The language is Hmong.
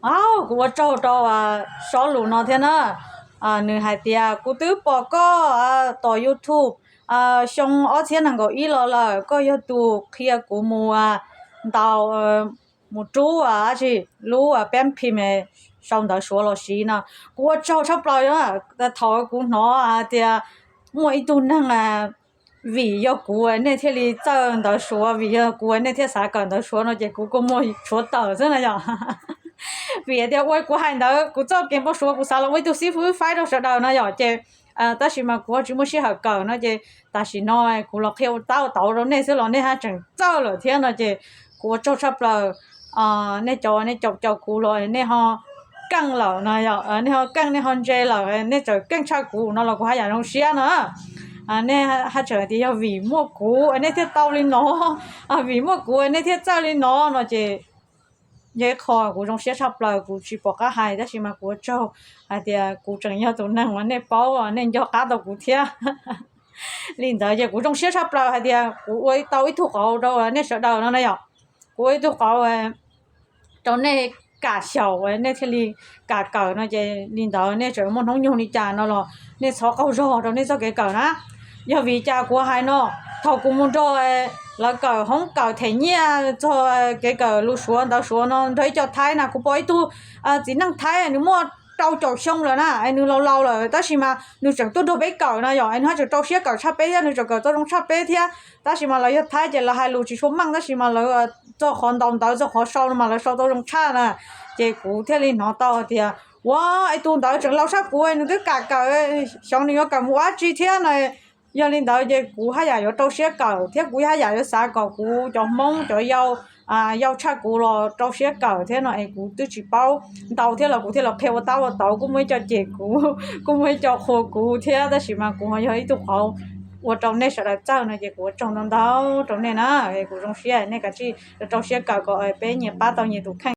Au, kuv ua tsaug rau Sob Lus no thiab na. Nws hais tias, kuv twb pom koj tom YouTube xyoo ob txhiab nees nkaum ib los lawm, koj yog tus qhia kuv mus ntaus, mus rub dab tsi, lub peb phim sau ntawv Suav los siv no. Kuv ua tsaug tshaj plaws. Thaum kuv hnov hais tias muaj ib tug neeg vim yog kuv nej thiaj li txawj ntawv Suav, vim yog kuv nej thiaj xav kawm ntawv Suav no ces kuv kuj muaj tshuav tawm xwb na yom. Vim tias ua kuv hais ntawd kuv txoj kev npau suav kuv xav los ua ib tug xib fwb faib rau sawv daws no yom, ces tab sis mas kuv tsis muaj sij hawm kawm no ces tam sim no kuv los qhia ua tab ua tauv rau nej xwb los nej haj tseem txawj lawm thiab no ces kuv ua tsaug tshaj plaws. Nej cov nej caum caum kuv los nej ho keej lawm no yom, nej ho keej nej ho ntse lawm, nej txawm keej tshaj kuv no los kuv haj yam zoo siab no. Nej haj tseem hais tias yog vim muaj kuv nej thiaj tau li no, vim muaj kuv nej thiaj txawj li no no ces yog ib qho kuv zoo siab tshaj plaws, kuv tsis pom qab hais tab sis mas kuv ua tsaug hais tias kuv tseem yog tus neeg uas nej paub, nej nco qab tau kuv thiab. Li ntawd ces kuv zoo siab tshaj plaws hais tias kuv ua tau ib tug qauv rau nej sawv daws no na yom. Kuv ua ib tug qauv rau nej kam xyaum nej thiaj li kam kawm no ces li ntawd nej tseem muaj hnub nyoog li cas no los nej txhob qaug zog rau nej txoj kev kawm na. Yog vim cas kuv hais no, thaum kuv mus nrog lawv kawm hoob kawm them nyiaj txog kev kawm lus Suav ntawv Suav no nrog ib co Thaib na, kuv pom ib tug txiv neej Thaib nws muaj rau caum xyoo lawm na, es nws laus laus lawm tab sis mas nws tseem tuaj nrog peb kawm no yom, es nws haj tseem rau siab kawm tshaj peb thiab, nws tseem kawm tau zoo tshaj peb thiab. Tab sis mas lawv yog Thaib ces lawv hais lus tsis tshua meej tab sis mas lawv txog qhov ntaus ntawv txog qhov sau no mas lawv sau tau zoo tshaj na. Ces kuv thiaj li hnov tau tias ua ib tug ntawd tseem laus tshaj kuv nws twb kam kawm, xyov nws yuav kawm mus ua dab tsi thiab no. Yog li ntawd ces kuv haj yam yuav rau siab kawm thiab kuv haj yam yuav xav kom kuv cov Hmoob cov yau, yau tshaj kuv los rau siab kawm thiab no es kuv twb tsis paub ntau thiab los kuv thiaj los qhia ua tab ua tauv, kuj muaj ib co cem kuv, kuj muaj ib co qhuas kuv thiab tab sis mas kuv ho yog ib tug qauv ua rau nej sawv daws txawj no ces kuv ua tsaug ntau ntau rau nej na. Kuv zoo siab nej kav tsij rau siab kawm kom peb nyias pab tau nyias tus kheej.